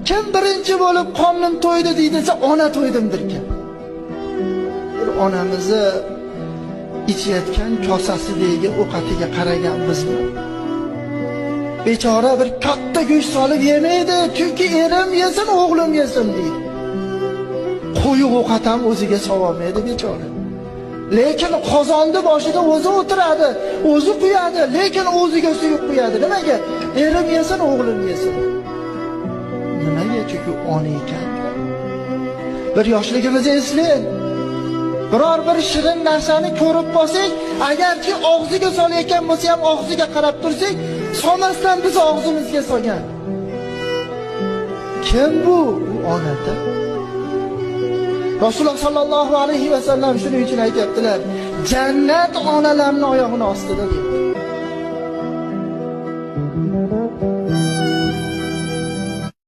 Kim birinchi bo'lib qornim to'ydi deydi desa, ona to'ydim derkan. Bir onamizni ichayotgan kosasidagi ovqatiga qaragan bizmi? Bechora bir katta go'sht solib yemaydi, chunki erim yesin, o'g'lim yesin deydi. Qo'yiq ovqat ham o'ziga sololmaydi bechora. Lekin qozonni boshida o'zi o'tiradi, o'zi quyadi, lekin o'ziga suyuq quyadi. Nimaga? Erim yesin, o'g'lim yesin. Nimaga? Chunki ona ekan. Bir yoshligimizni eslang. Biror bir shirin narsani ko'rib qolsak, agarki og'ziga solayotgan bo'lsa ham og'ziga qarab tursak, solmasdan biz og'zimizga solgan. Kim bu? Bu onada. Rasululloh sallallohu alayhi va sallam shuning uchun aytibdilar, jannat onalarning oyog'ini ostida deyapti.